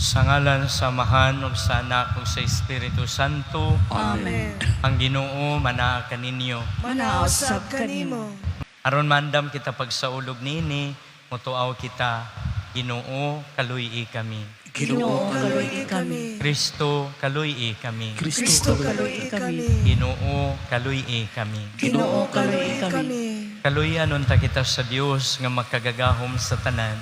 Sa ngalan sa Amahan ug sa Anak ug sa Espiritu Santo. Amen. Ang Ginoo manaa kaninyo. Manaa usab kanimo. Aron maandam kita pagsaulog nini, mutuaw kita, Ginoo, kaluy-i kami. Ginoo, kaluy-i kami. Kristo, kaluy-i kami. Kristo, kaluy-i kami. Ginoo, kaluy-i kami. Ginoo, kaluy-i kami. Kaluyan unta kita sa Dios nga makagagahom sa tanan,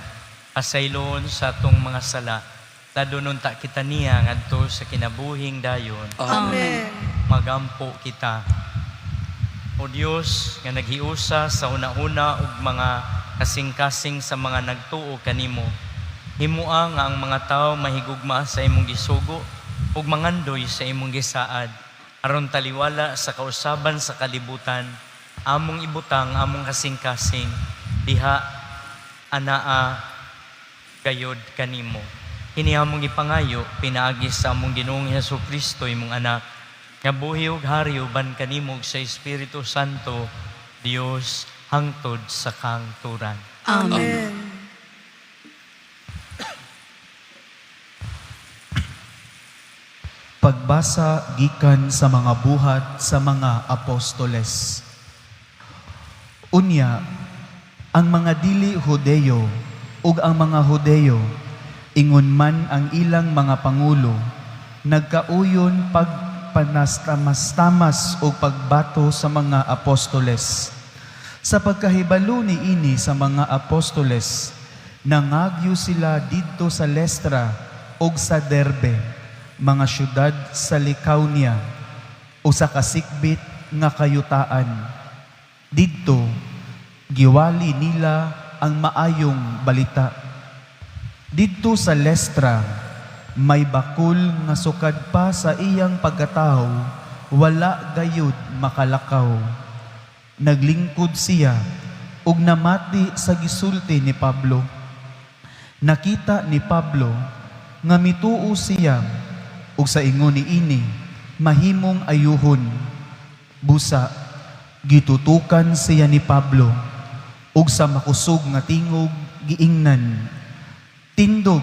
pasayloon sa atong mga sala, ladon unta kita niya ngadto sa kinabuhing dayon. Amen. Magampo kita. O Dios nga naghiusa sa una-una ug mga kasing-kasing sa mga nagtuo kanimo, himua nga ang mga tawo mahigugma sa imong gisugo ug mangandoy sa imong gisaad, aron taliwala sa kausaban sa kalibutan, among ibutang among kasing-kasing diha anaa gayod kanimo. Kini among gipangayo pinaagi sa among Ginoong Hesus Kristo, imong Anak, nga buhi ug hari uban kanimo ug sa Espiritu Santo, Dios, hangtod sa kangturan. Amen. Pagbasa gikan sa mga Buhat sa mga Apostoles. Unya, ang mga dili Hudeyo ug ang mga Hudeyo, ingon man ang ilang mga pangulo, nagkauyon pagpanastamas-tamas o pagbato sa mga apostoles. Sa pagkahibalo ni ini sa mga apostoles, nangagyo sila didto sa Lestra ug sa Derbe, mga syudad sa Licaonia, o sa kasikbit nga kayutaan. Didto, giwali nila ang maayong balita. Didto sa Lestra, may bakul nga sukad pa sa iyang pagkatawo, wala gayud makalakaw. Naglingkod siya ug namati sa gisulti ni Pablo. Nakita ni Pablo nga mituo siya ug sa ingon niini mahimong ayuhon. Busa gitutukan siya ni Pablo ug sa makusog nga tingog giingnan, "Tindog!"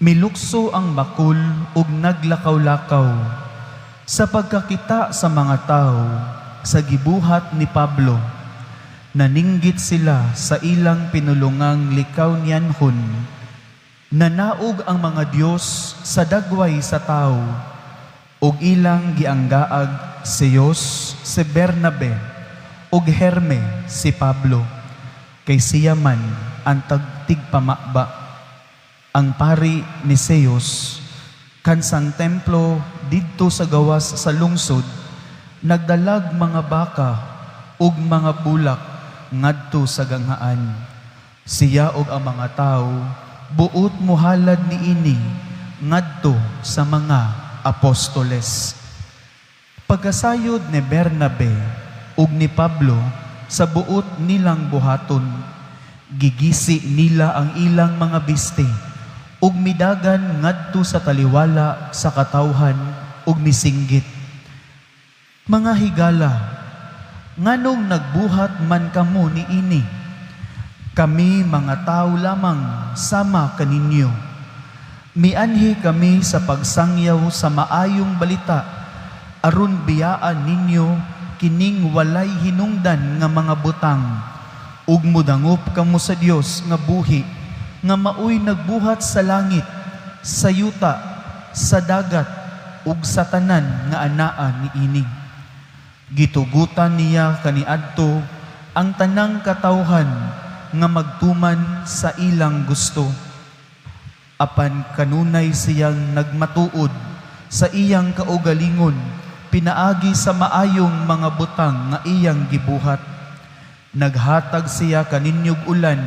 Milukso ang bakul ug naglakaw-lakaw. Sa pagkakita sa mga tao sa gibuhat ni Pablo, naninggit sila sa ilang pinulungang Licaonianhon, "Nanaog ang mga Dios sa dagway sa tao," ug ilang gianggaag Zeus si Bernabe ug Herme si Pablo, kay siya man ang tigpamaba. Ang pari ni Zeus kansang templo didto sa gawas sa lungsod nagdalag mga baka ug mga bulak ngadto sa ganghaan. Siya ug ang mga tawo buot muhalad niini ngadto sa mga apostoles. Pagkasayod ni Bernabe ug ni Pablo sa buot nilang buhaton, gigisi nila ang ilang mga biste ug midagan ngadto sa taliwala sa katawhan ug misinggit, "Mga higala, nganong nagbuhat man kamo niini? Kami mga tao lamang sama kaninyo. Mianhi kami sa pagsangyaw sa maayong balita aron biyaan ninyo kining walay hinungdan nga mga butang ug mudangop kamo sa Dios nga buhi, nga maoy nagbuhat sa langit, sa yuta, sa dagat ug sa tanan nga anaa niini. Gitugutan niya kaniadto ang tanang katawhan nga magtuman sa ilang gusto. Apan kanunay siyang nagmatuod sa iyang kaugalingon pinaagi sa maayong mga butang nga iyang gibuhat. Naghatag siya kaninyog ulan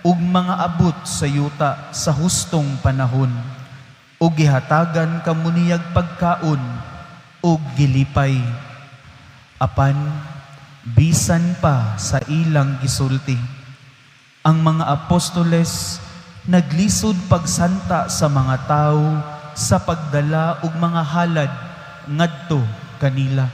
ug mga abot sa yuta sa hustong panahon, ug gihatagan kamo niyag pagkaon ug gilipay." Apan bisan pa sa ilang gisulti, ang mga apostoles naglisod pagsanta sa mga tawo sa pagdala og mga halad ngadto kanila.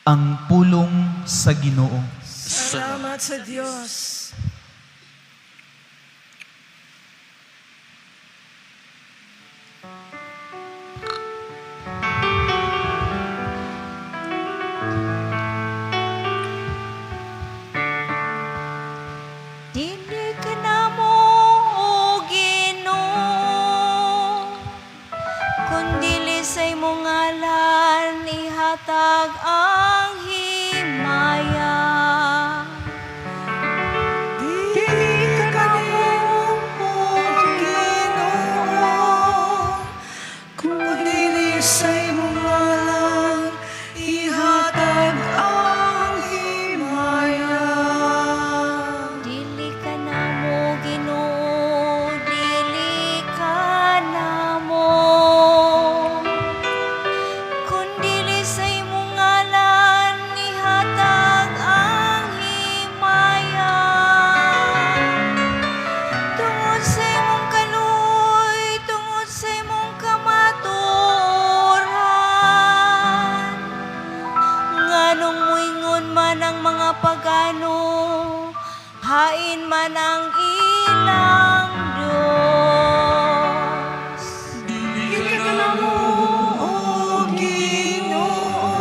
Ang pulong sa Ginoo. Salamat sa Diyos. Dili kanamo, O Ginoo, kundili sa imong ngalan ihatag ang himaya. Dili kanamo, O Ginoo, kundili sa imong ngalan ihatag ang himaya. Dili kanamo, Ginoo, dili kanamo, kundili sa imong ngalan ihatag ang himaya. Tungod sa imong kaluoy, tungod sa imong kamatuoran. Nganong muingon man ang mga pagano, "Hain man ang ilang Diyos?" Dili kanamo, O Ginoo,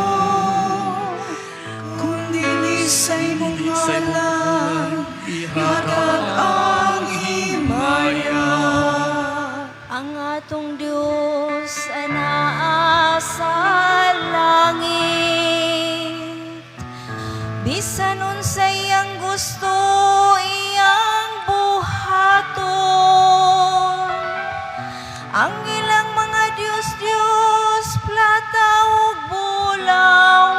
kundili sa imong ngalan ihatag ang himaya. Ang atong Diyos anaa sa langit. Bisan unsay iyang gusto, iyang buhaton. Ang ilang mga Diyos-Diyos, plata ug bulawan,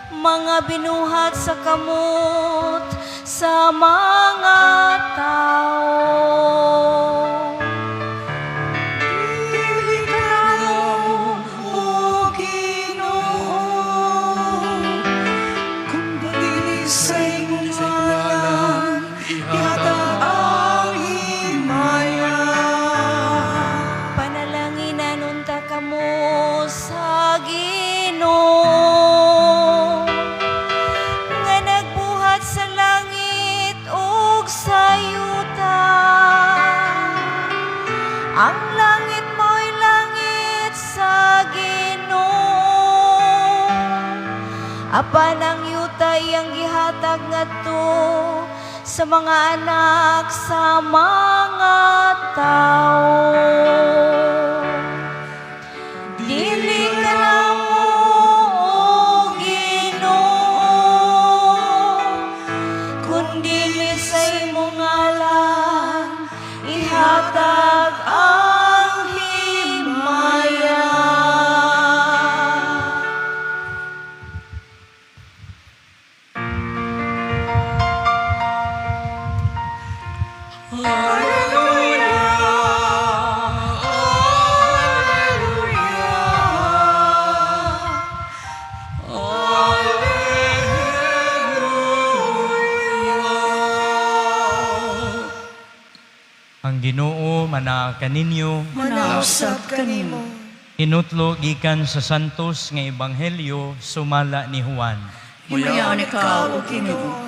mga binuhat sa kamot sa mga tao. Dili kanamo, O Ginoo, kundili sa imong ngalan ihatag ang himaya. Panalanginan unta kamo sa Ginoo nga nagbuhat sa langit ug sa yuta. Ang langit mo'y langit sa Ginoo, apan ang yuta iyang gihatag ngadto sa mga anak sa mga tao. Dili kanamo, O Ginoo, kundili sa imong ngalan ihatag ang himaya. Hallelujah, Hallelujah, Hallelujah. Ang Ginoo manaa kaninyo. Manausap kanimo. Hinutlo gikan sa Santos nga Ebanghelyo sumala ni Juan. Himayaan ikaw, O Ginoo.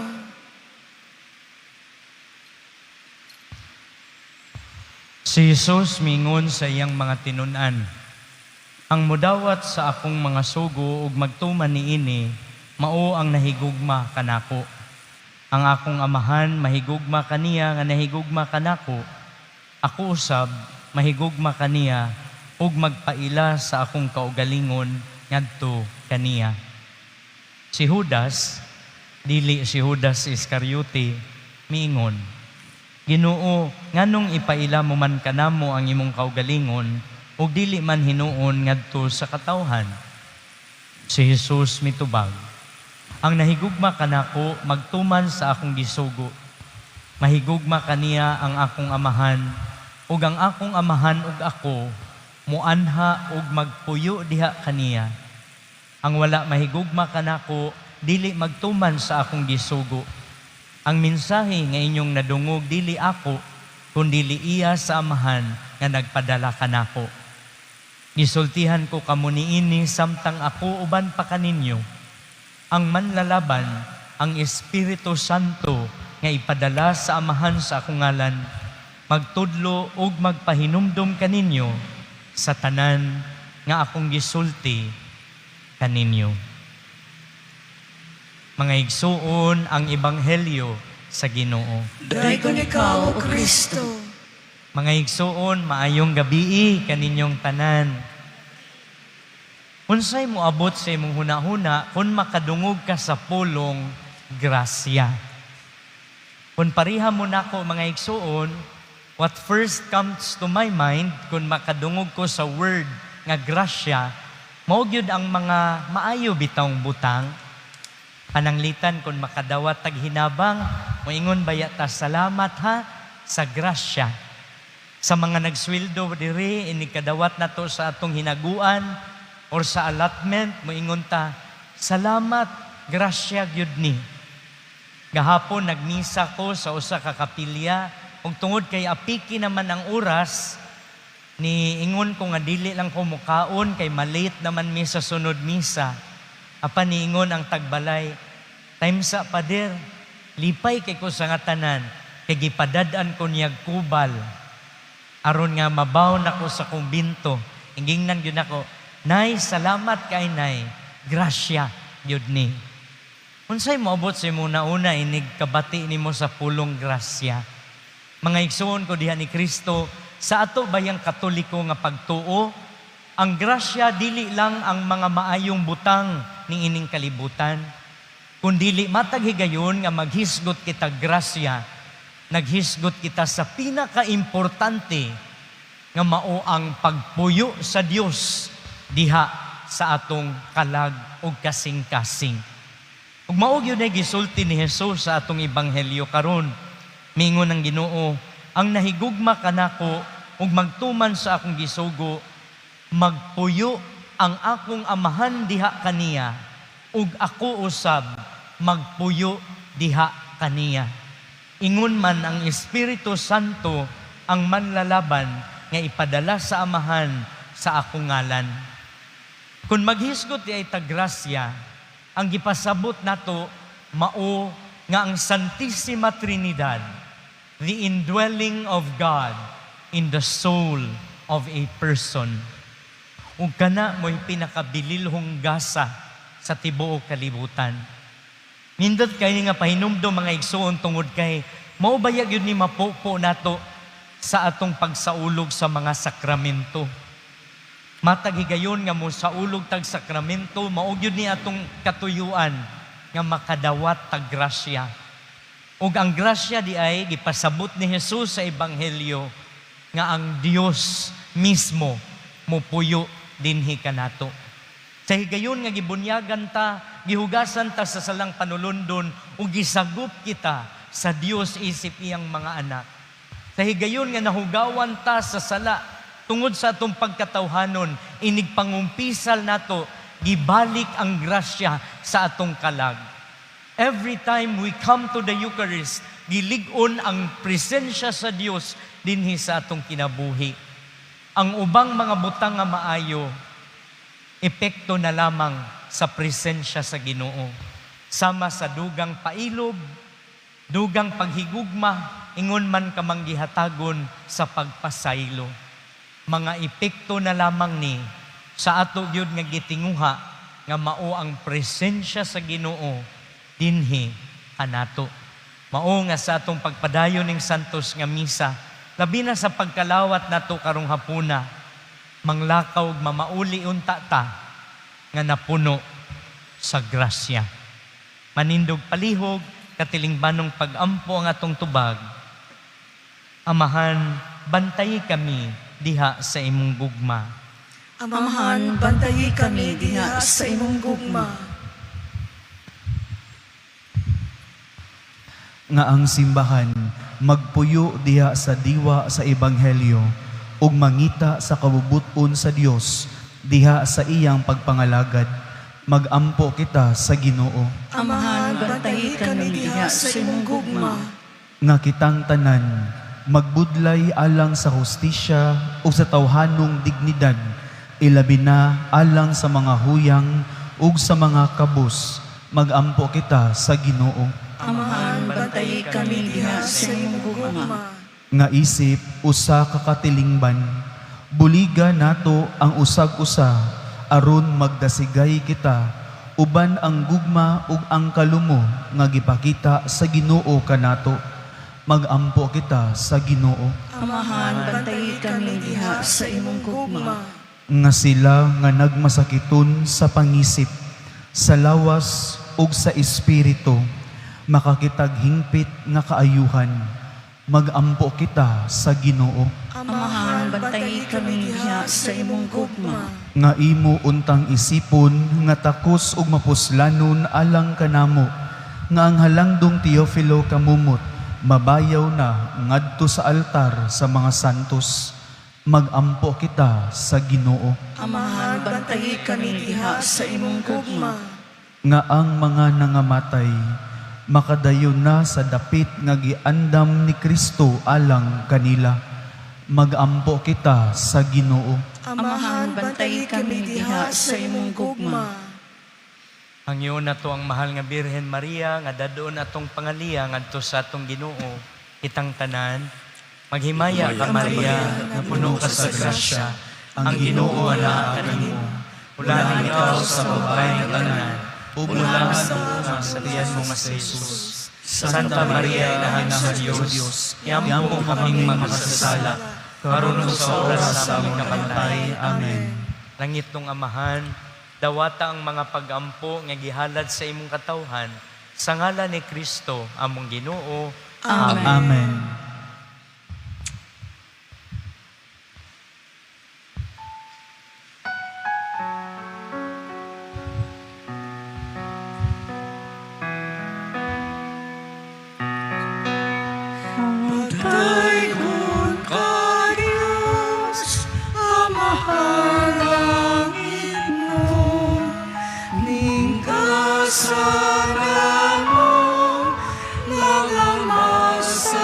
Si Jesus mingon sa iyang mga tinun-an, "Ang mudawat sa akong mga sugo ug magtuman niini, mao ang nahigugma kanako. Ang akong Amahan mahigugma kaniya nga nahigugma kanako. Ako usab mahigugma kaniya ug magpaila sa akong kaugalingon ngadto kaniya." Si Judas, dili si Judas Iscariote, miingon, "Ginoo, nganong ipaila mo man kanamo ang imong kaugalingon ug dili man hinuon ngadto sa katawhan?" Si Jesus mitubag, "Ang nahigugma kanako magtuman sa akong gisugo. Mahigugma kaniya ang akong Amahan, ug ang akong Amahan ug ako muanha ug magpuyo diha kaniya. Ang wala mahigugma kanako dili magtuman sa akong gisugo. Ang mensahe nga inyong nadungog dili ako, kundili iya sa Amahan nga nagpadala kanako. Gisultihan ko kamo niini samtang ako uban pa kaninyo. Ang manlalaban, ang Espiritu Santo nga ipadala sa Amahan sa akong ngalan, magtudlo ug magpahinumdom kaninyo sa tanan nga akong gisulti kaninyo." Mga igsuon, ang ebanghelyo sa Ginoo. Daygon ikaw, O Kristo. Mga igsuon, maayong gabii kaninyong tanan. Unsay moabot sa imong hunahuna kung makadungog ka sa pulong grasya? Kung pareha mo nako, mga igsuon, what first comes to my mind kung makadungog ko sa word nga grasya, mao gyud ang mga maayo bitawng butang. Pananglitan kung makadawat tag hinabang, moingon baya ta, "Salamat ha sa grasya." Sa mga nagsweldo diri, inig kadawat nato sa atong hinaguan or sa allotment, moingon ta, "Salamat, grasya gyud ni." Gahapon nagmisa ko sa usa ka kapilya ug tungod kay apiki naman ang oras, ni ingon ko nga dili lang ko mukaon kay malate naman mi sa sunod misa. Apan niingon ang tagbalay, "Time sa pader, lipay kay ko sa nga tanan kay gipadad-an ko niyag kubal aron nga mabaw nako sa kumbinto." Ingingnan gyud ako, "Nay, salamat kay Nay, grasya gyud ni." Unsay moabot sa imong una inig kabati nimo sa pulong grasya? Mga igsuon ko diha ni Kristo, sa ato bayang Katoliko nga pagtuo, ang grasya dili lang ang mga maayong butang ning ining kalibutan, kundili matag higayon nga maghisgot kita grasya, naghisgot kita sa pinakaimportante nga mao ang pagpuyo sa Dios diha sa atong kalag ug kasing-kasing. Ug mao gyud ay gisulti ni Jesus sa atong ebanghelyo karon. Mingon ang Ginoo, "Ang nahigugma kanako ug magtuman sa akong gisugo, magpuyo ang akong Amahan diha kaniya ug ako usab magpuyo diha kaniya." Ingon man ang Espiritu Santo ang manlalaban nga ipadala sa Amahan sa akong ngalan. Kung maghisgot diay tag grasya, ang gipasabot nato mao nga ang Santissima Trinidad, the indwelling of God in the soul of a person. Ug kana mo'y pinakabililhong gasa sa tibuok kalibutan. Nindot kay nga pahinumdom, mga igsuon, tungod kay mao baya gyud ni mapupo nato sa atong pagsaulog sa mga sakramento. Matag higayon nga mo saulog tag sakramento, mao gyud ni atong katuyuan nga makadawat tag grasya. Ug ang grasya di ay gipasabot ni Jesus sa ebanghelyo nga ang Dios mismo mupuyo dinhi kanato. Sa higayon nga gibunyagan ta, gihugasan ta sa salang panulundon ug gisagop kita sa Dios isip iyang mga anak. Sa higayon nga nahugawan ta sa sala tungod sa atong pagkatawhanon, inig pangumpisal nato, gibalik ang grasya sa atong kalag. Every time we come to the Eucharist, gilig-on ang presensya sa Dios dinhi sa atong kinabuhi. Ang ubang mga butang nga maayo, epekto na lamang sa presensya sa Ginoo. Sama sa dugang pailob, dugang paghigugma, ingon man kamang gihatagon sa pagpasaylo. Mga epekto na lamang ni sa ato gyud nga gitinguha nga mao ang presensya sa Ginoo dinhi kanato. Mao nga sa atong pagpadayon ning santos nga misa, labi na sa pagkalawat nato karong hapuna, manglakaw ug mamauli unta ta nga napuno sa grasya. Manindog palihog, katilingbanong pag-ampo ang atong tubag. Amahan, bantayi kami diha sa imong gugma. Amahan, bantayi kami diha sa imong gugma. Nga ang simbahan magpuyo diha sa diwa sa ebanghelyo ug mangita sa kabubut-on sa Dios diha sa iyang pagpangalagad, magampo kita sa Ginoo. Amahan, bantayi kami diha sa imong gugma. Nga kitang tanan magbudlay alang sa hustisya ug sa tawhanong dignidad, ilabi na alang sa mga huyang ug sa mga kabus, magampo kita sa Ginoo. Amahan, bantayi kami diha sa imong gugma. Nga isip usa ka katilingban, buliga nato ang usag-usa aron magdasigay kita. Uban ang gugma ug ang kalumo nga gipakita sa Ginoo kanato. Magampo kita sa Ginoo. Amahan, bantayi kami diha sa imong gugma. Nga sila nga nagmasakiton sa pangisip, sa lawas ug sa espiritu, makakitag hingpit nga kaayuhan. Magampo kita sa Ginoo. Amahan, bantayi kami diha sa imong gugma. Nga imo untang isipon nga takos ug mapuslanon alang kanamo, nga ang halangdong Teofilo kamumot mabayaw na ngadto sa altar sa mga santos. Magampo kita sa Ginoo. Amahan, bantayi kami diha sa imong gugma. Nga ang mga nangamatay makadayon na sa dapit nga giandam ni Kristo alang kanila. Magampo kita sa Ginoo. Amahan, bantayi kami diha sa imong gugma. Hangyo na to ang mahal nga Birhen Maria nga dadon atong pangaliya ngadto sa atong Ginoo. Kitang tanan, maghimaya ka Maria, nga puno ka sa grasya. Ang Ginoo anaa kanimo. Ulahan ikaw sa babae nga tanan, ug ulahan ang bunga sa tiyan mo nga si Jesus. Santa Maria, Inahan sa Dios, iampo kaming makasasala, karon ug sa oras sa among kamatay. Amen. Langit nung Amahan, dawata ang mga pagampo nga gihalad sa imong katawhan sa ngalan ni Kristo among Ginoo. Amen. Amen. Pagdayon ka, Diyos, Amahan langit mo, ningkasan mo, mga masalaypon,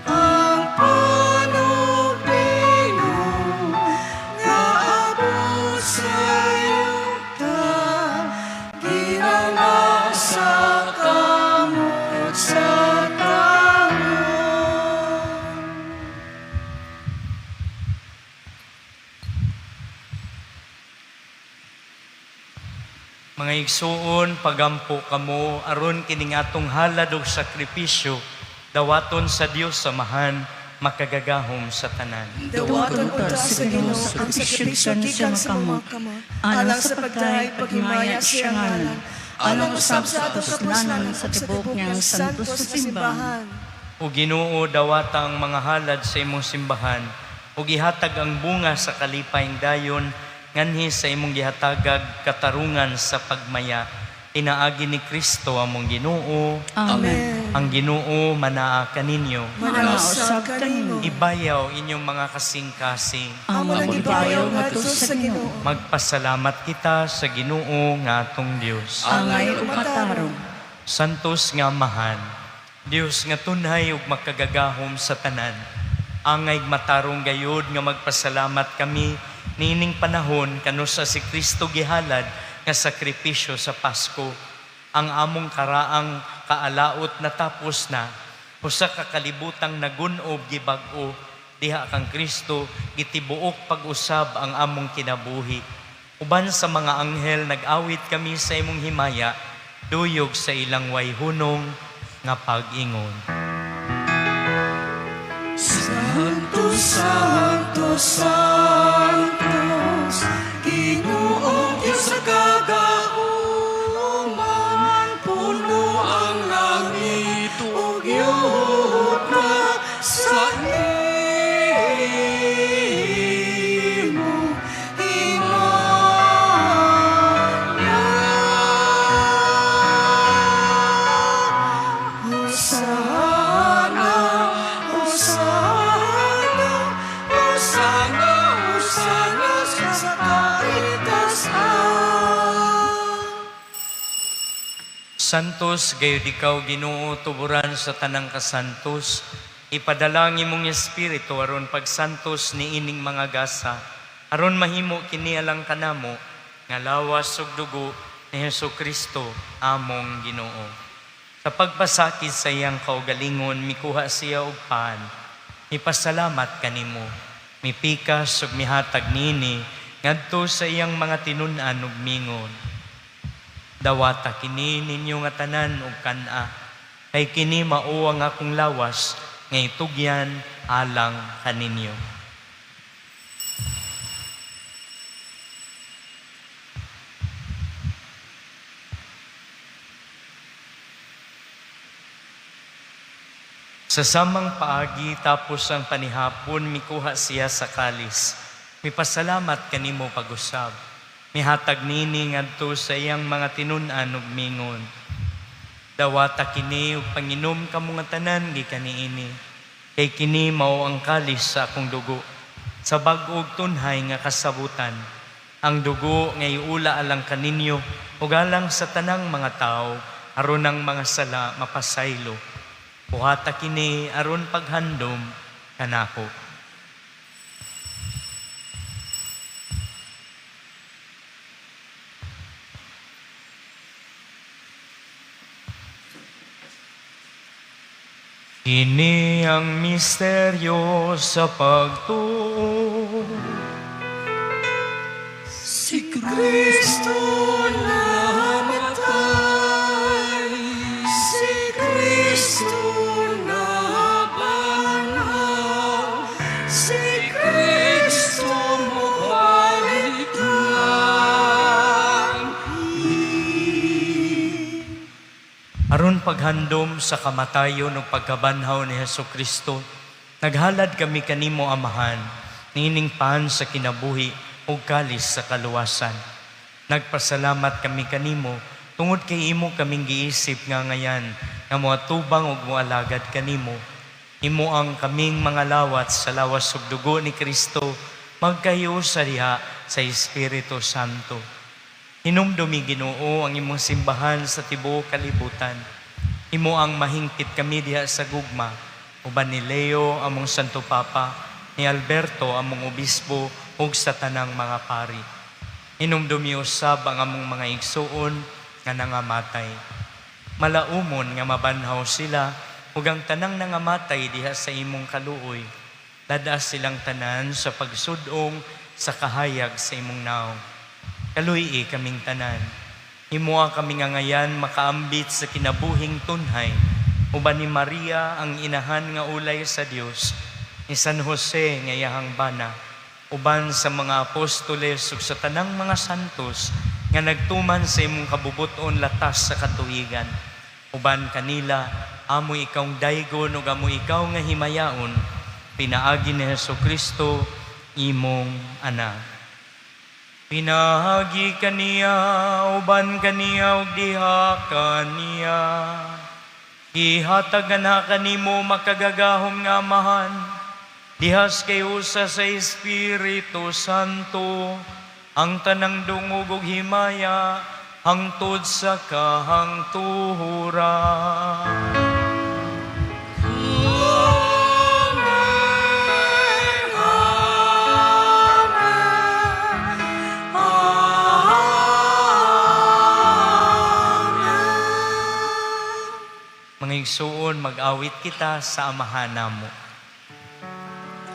ang panubino, nga abot sa yuta, ginama sa kamot sa tao. Mga igsuon, pagampo kamo aron kining atong halad og sakripisyo dawaton sa Dios Amahan makagagahom sa tanan. Dawaton unta sa Ginoo ang sakripisyo gikan sa mga kamot, alang sa pagdahay paghimaya sa iyang ngalan, alang usab sa atong kapuslanan sa tibok niyang santos na simbahan. O Ginoo, dawata ang mga halad sa imong simbahan ug ihatag ang bunga sa kalipayng dayon nganhi sa imong gihatagag katarungan sa pagmaya. Pinaagi ni Kristo among Ginoo. Amen. Ang Ginoo manaa kaninyo. Manausab kanimo. Ibayaw inyong mga kasing-kasing. Amo nang gibayaw ngadto sa Ginoo. Magpasalamat kita sa Ginoo nga atong Dios. Angay ug matarong. Santos nga Amahan, Dios nga tunhay ug makagagahom sa tanan. Angay matarong gayod nga magpasalamat kami niining panahon kanusa si Kristo gihalad nga sakripisyo sa Pasko. Ang among karaang kaalaot natapos na, usa ka kalibutang nagun-ob gibag-o diha kang Kristo gitibuok pag-usab ang among kinabuhi. Uban sa mga anghel nag-awit kami sa imong himaya, duyog sa ilang wayhunong nga pag-ingon. Santo, Santo, Santos, Ginoo Diyos sa kagauman, puno ang langit ug yuta sa imo himaya. Hosana, Hosana, Hosana, Hosana sa kaitasan. Santos gayud ikaw Ginoo tuburan sa tanang kasantos, ipadala ang imong espiritu aron pagsantos niining mga gasa, aron mahimo kini alang kanamo nga lawas ug dugo ni Hesus Kristo among Ginoo. Sa pagpasakit sa iyang kaugalingon mikuha siya og pan, mipasalamat kanimo, mipikas ug mihatag niini ngadto sa iyang mga tinun-an ug mingon, "Dawata kini ninyo nga tanan ug kan-a, kay kini mao ang akong lawas nga itugyan alang kaninyo." Sa samang paagi tapos ang panihapon, mikuha siya sa kalis. Mipasalamat kanimo pag-usab. Mihatag nini ngadto sa iyang mga tinun-an ug mingon, "Dawata kini ug panginom kamo nga tanan gikan niini, kay kini mao ang kalis sa akong dugo, sa bag-o ug tunhay nga kasabutan. Ang dugo nga iula alang kaninyo ug alang sa tanang mga tawo aron ang mga sala mapasaylo. Buhata kini aron paghandom kanako." Kini ang misteryo sa pagtuo. Si Kristo namatay, si Kristo nabanhaw, si Kristo mobalik langit. Aron paghandom sa kamatayon ug pagkabanhaw ni Hesus Kristo, naghalad kami kanimo, Amahan, niining pan sa kinabuhi ug kalis sa kaluwasan. Nagpasalamat kami kanimo tungod kay imo kaming giisip nga ngayan nga moatubang ug moalagad kanimo. Imo ang kaming mga lawat sa lawas ug dugo ni Kristo magkahiusa diha sa Espiritu Santo. Hinumdumi, Ginoo, ang imong simbahan sa tibuok kalibutan. Imo ang mahingpit kami diha sa gugma, uban ni Leo among Santo Papa, ni Alberto among obispo ug sa tanang mga pari. Hinumdumi usab ang among mga igsuon nga nangamatay. Malaumon nga mabanhaw sila ug ang tanang nangamatay diha sa imong kaluoy. Lad-a silang tanan sa pagsud-ong sa kahayag sa imong naong. Kaluy-i kaming tanan. Himoa kami nga ngayan makaambit sa kinabuhing tunhay. Uban ni Maria ang inahan nga ulay sa Dios, ni San Jose nga iyahang bana, uban sa mga apostoles ug sa tanang mga santos nga nagtuman sa imong kabubuton latas sa katuigan. Uban kanila, amo ikawng daygon ug amo ikaw nga himayaon, pinaagi ni Hesus Kristo, imong anak. Pinaagi kaniya, uban kaniya, ug diha kaniya. Gihatag na kanimo makagagahom nga Amahan, dihas kay usa sa Espiritu Santo, ang tanang dungog ug himaya, hangtod sa kahangturan. Amen. Amen. Amen. Mga igsuon, mag-awit kita sa Amahan namo.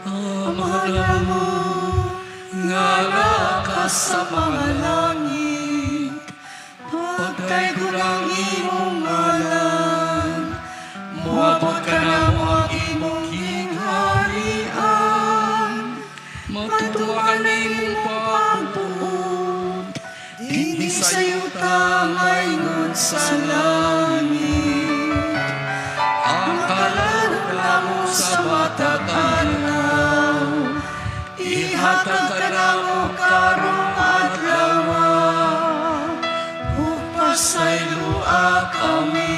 Amahan namo, nga naa ka sa mga langit, pagdaygon ang imong ngalan, moabot kanamo ang imong gingharian, matuman ang imong pagbuot, dinhi sa yuta maingon sa langit. Ang kalanop namo sa matag adlaw, ihatag kanamo karong adlaw, ug pasayloa kami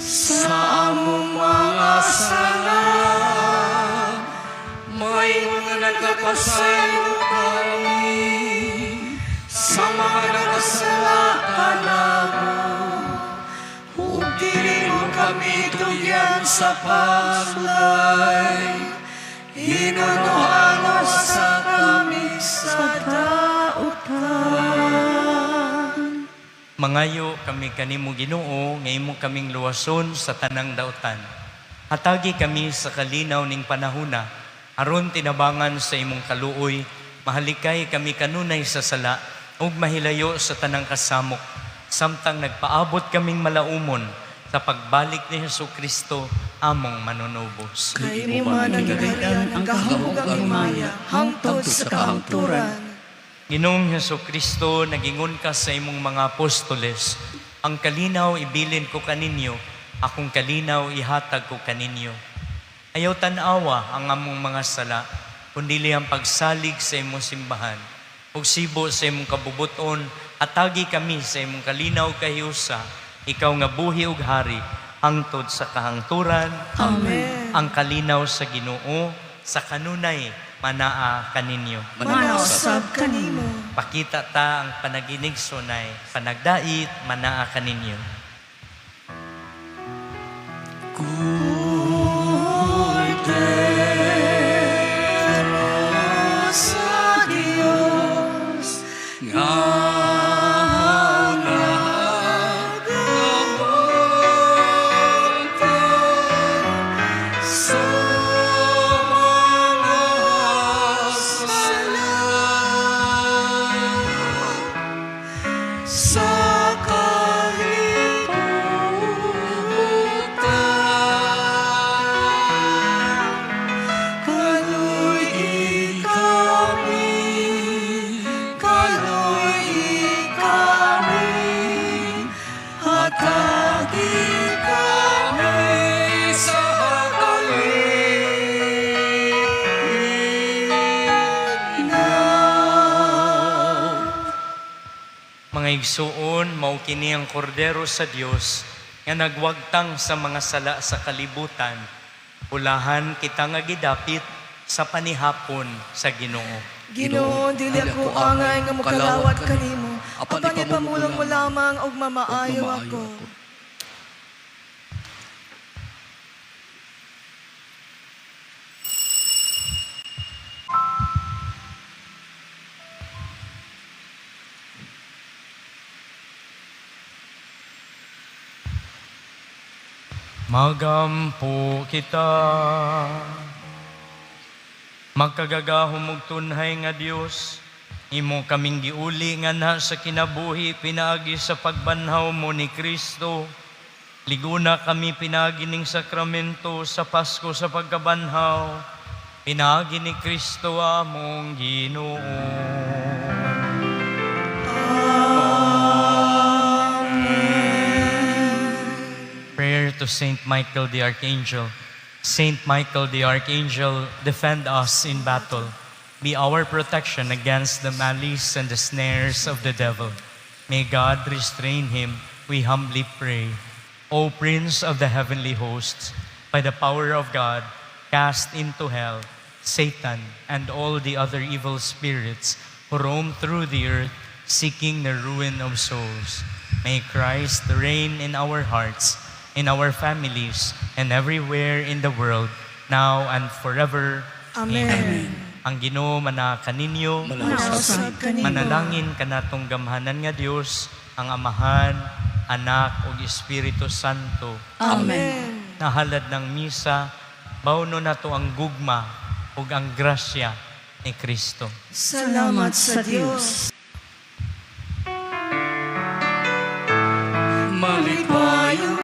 sa among mga sala, Maingon nga nagapasaylo kami sa mga nakasala kanamo. Ug dili mo kami tugyan sa pagsulay, hinunohan sa kami sa dautan. Mangayo kami kanimo, Ginoo, nga imo kaming luwason sa tanang dautan. Hatagi kami sa kalinaw ning panahuna aron tinabangan sa imong kaluoy. Mahalikay kami kanunay sa sala ug mahilayo sa tanang kasamok samtang nagpaabot kaming malaumon sa pagbalik ni Hesus Kristo among manunubos. Kay imo man ang gingharian, ang gahom ug ang himaya, hangtod sa kahangturan. Ginoong Hesus Kristo, nagingon ka sa imong mga apostoles, ang kalinaw ibilin ko kaninyo, akong kalinaw ihatag ko kaninyo. Ayaw tan-awa ang among mga sala, kundili ang pagsalig sa imong simbahan. Ug sibo sa imong kabubuton, atagi kami sa imong kalinaw kahiusa, ikaw nga buhi ug hari, hangtod sa kahangturan. Amen. Ang kalinaw sa Ginoo, sa kanunay manaa kaninyo. Manausab kanimo. Pakita ta ang panaginig sunay, panagdait, manaa kaninyo. Sa Dios Nga nagamunta sa mga sala sa kalibutan. Kaluy kami, kaluy kami, hatagi kami Sa kalinaw. Mga igsuon, mao kini ang kordero sa Dios nga nagwagtang sa mga sala sa kalibutan. Ulahan kita nga gidapit sa panihapon sa Ginoo. Ginoo, dili ako angay nga mokalawat kanimo. Apan ipamulong mo lamang og mamaayo ako. Magampo kita. Magkagagahom og tunhay nga Dios, imo kaming giuli nga na sa kinabuhi pinaagi sa pagbanhaw mo ni Kristo. Liguna kami pinaagi ning sakramento sa Pasko sa pagkabanhaw. Pinaagi ni Kristo among Ginoo. Prayer to Saint Michael the Archangel. Saint Michael the Archangel, defend us in battle. Be our protection against the malice and the snares of the devil. May God restrain him, we humbly pray. O Prince of the heavenly hosts, by the power of God, cast into hell Satan and all the other evil spirits who roam through the earth seeking the ruin of souls. May Christ reign in our hearts, in our families, and everywhere in the world, now and forever. Amen. Ang Ginoo mana kaninyo, Manausab kanimo. manalangin kanatong gamhanan nga Dios, ang Amahan, Anak ug Espiritu Santo. Amen. Nahalad ng misa, bauno nato ang gugma ug ang grasya ni Kristo. Salamat sa Dios. Malipayong